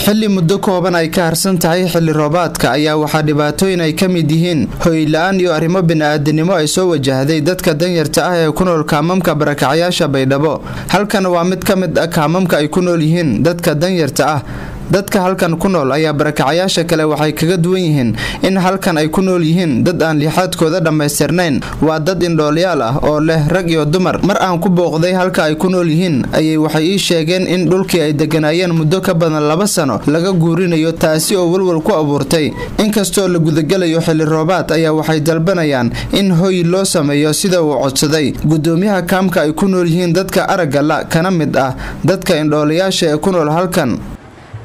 Xilli muddo kooban ay ka harsan tahay xilli roobaadka ayaa waxaa dhibaatooyin ay ka mid yihiin hoy la-aan iyo arrimo bini'aadanimo ay soo wajahday dadka danyarta ah ee ku nool kaamamka barakacyaasha Baydhabo. Halkan waa mid ka mid ah kaamamka ay ku nool yihiin dadka danyarta ah. Dadka halkan ku nool ayaa barakacyaasha kale waxay kaga duwan yihiin in halkan ay ku nool yihiin dad aan lixaadkooda dhammaystirnayn. Waa dad indhoolyaal ah oo leh rag iyo dumar. Mar aan ku booqday halka ay ku nool yihiin ayay waxay ii sheegeen in dhulkii ay deganaayeen muddo ka badan 2 sano laga guurinayo, taasi oo walwal ku abuurtay. Inkastoo la gudagalayo xilli roobaad ayaa waxay dalbanayaan in hoy loo sameeyo, sida uu codsaday gudoomiyaha kaamka ay ku nool yihiin dadka aragga la kana mid ah dadka indhoolayaasha ee ku nool halkan.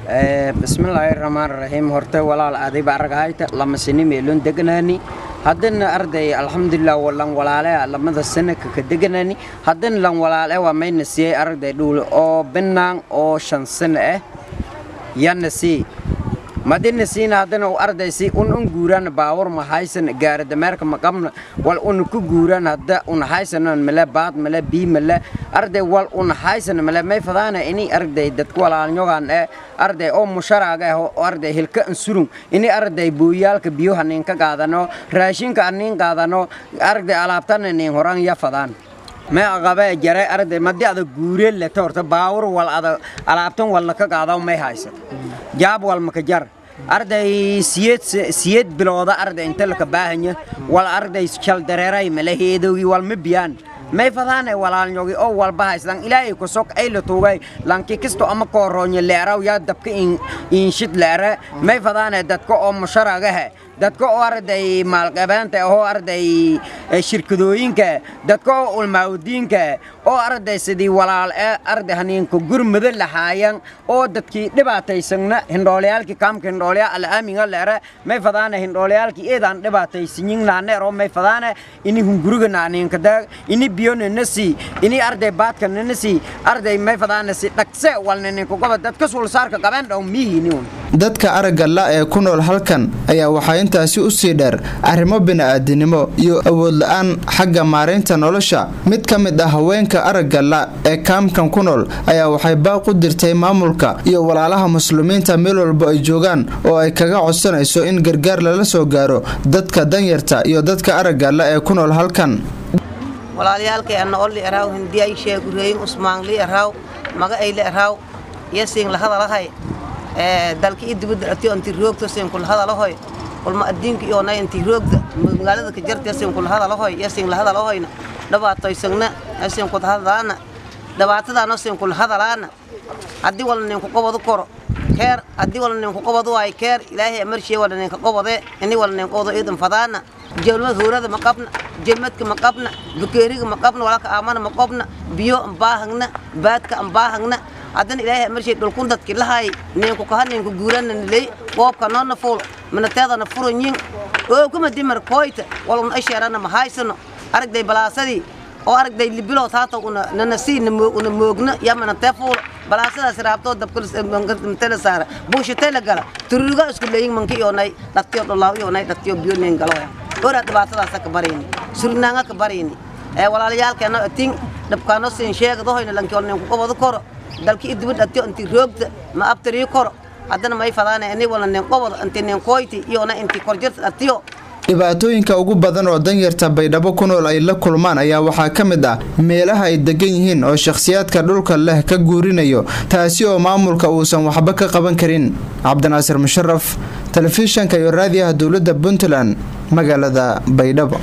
Bismillaahi raxmaan raxiim. Horta walaal, adiba aragahayta 2 sano meelon deganaani. Haddana arday, alxamdulilah, walan walaale 2da sano kaka deganaani. Haddana lan walaale waa mayna siiyey aragday dhuul oo binaan oo 5 sano ah yana sii madina siina. Haddana u arday si un guuraan baawur ma haysan, gaari dameerka ma qabna, wal un ku guuraan hadda un haysanan male, baad male, bii male, arday wal un haysan male. May fadaana ini arday dadku walaalnyogan ee arday oo musharaaga ah oo arday hilka ansurun ini arday booyaalka biyo hanin ka qaadano, raashinka hanin qaadano, arday alaabtana nin horan ya fadaan. Ma aqaba jaray arday madii ada guureel le torta baawur wal ada alaabtan wal ka qaadaw may haysan, jaab wal maka jar. Arday 8 bilooda arday inta la ka baahanya wal arday shal dareeray malaheedogi wal ma biyaan. May fadaane walaalnyogi oo walba haysdan Ilaahay ku sok ay la tuugay lanki kisto ama kooroonye leeraw yaa dabka in inshid leere. May fadaane dadka oo musharagaha, dadka oo arday maalqabeenta oo arday shirkadooyinka, dadka oo ulmaawdiinka oo arday sidii walaal ee arday haniinka gurmada lahaayan oo dadkii dhibaataysanna hindhoolayaalkii kaamka hindhoolaya Alaaminga leere. May fadaane hindhoolayaalkii eedaan dhibaataysanyin naaneero. May fadaane ini hunguriga naaniinka daag, ini biyona nasi, ini arday baadka nasi arday. May fadaane si dhaqse walna ninka goba dadka sulsaarka qabeen dhow mihiini. Dadka aragga la ee ku nool halkan ayaa waxaa intaasi u sii dheer arrimo bini'aadanimo iyo awood la-aan xagga maaraynta nolosha. Mid ka mid ah haweenka aragga la ee kaamkan ku nool ayaa waxay baaq u dirtay maamulka iyo walaalaha muslimiinta meel walba ay joogaan oo ay kaga codsanayso in gargaar lala soo gaaro dadka danyarta iyo dadka aragga la ee ku nool halkan. Walaalayaalkay, ana olli eraaw Hindiyay Sheegureeyin Usmaanli eraaw maga ayle eraaw yasiin lahadalahay dalka i dibadda atiyo inti roogto siin kula hadalahoy walma addiinka iyo nay inti roogda magaalada ka jarta yasiin kula hadalahoy yasiin lahadalahoyna dhibaatoysagna yasiin kula hadalaana dhibaatadaana siin kula hadalaana. Haddii wala ninku qobadu koro keer, haddii wala ninku qobadu waay keer, Ilaahay amarshee wala ninka qobade ini wala nin qobado iidan fadaana. Jelmad hoorada ma qabna, jelmadka ma qabna, bukeeriga ma qabna, walaka aamana ma qabna, biyo an baahagna, baadka an baahagna. Haddana Ilaahay amarshee dhulkun dadki lahay ninku kaha ninku guurana niley qoobka noona fuul manateedana furanyin oo kuma dimar koyta wala un asheerana ma haysano aragday balaasadii oo aragday libilo taata una nana sii una moogna ya manatee fuul balaasadaas raabtoo dabka tele saara buusha tele gala turuga isku leeyin manka yoonay dhatiyo dholaaw yoonay dhatiyo biyo nin galo ora dhibaatadaasa ka barayni surnaanga ka barayni ee walaalayaalkeena atin dhabkaano siin sheegadahoyna lankiol nin ku qabado koro dalki idibid dhatiyo inti roogta ma abtariyo koro. Haddana may fadaana ini wala nin qabado inti nin koyti iyona inti korjirta dhatiyo. Dhibaatooyinka ugu badan oo danyarta Baydhabo ku nool ay la kulmaan ayaa waxaa ka mid ah meelaha ay degan yihiin oo shakhsiyaadka dhulka leh ka guurinayo, taasi oo maamulka uusan waxba ka qaban karin. Cabdinaasir Musharaf, telefishanka iyo raadiyaha dowladda Puntland, magaalada Baydhabo.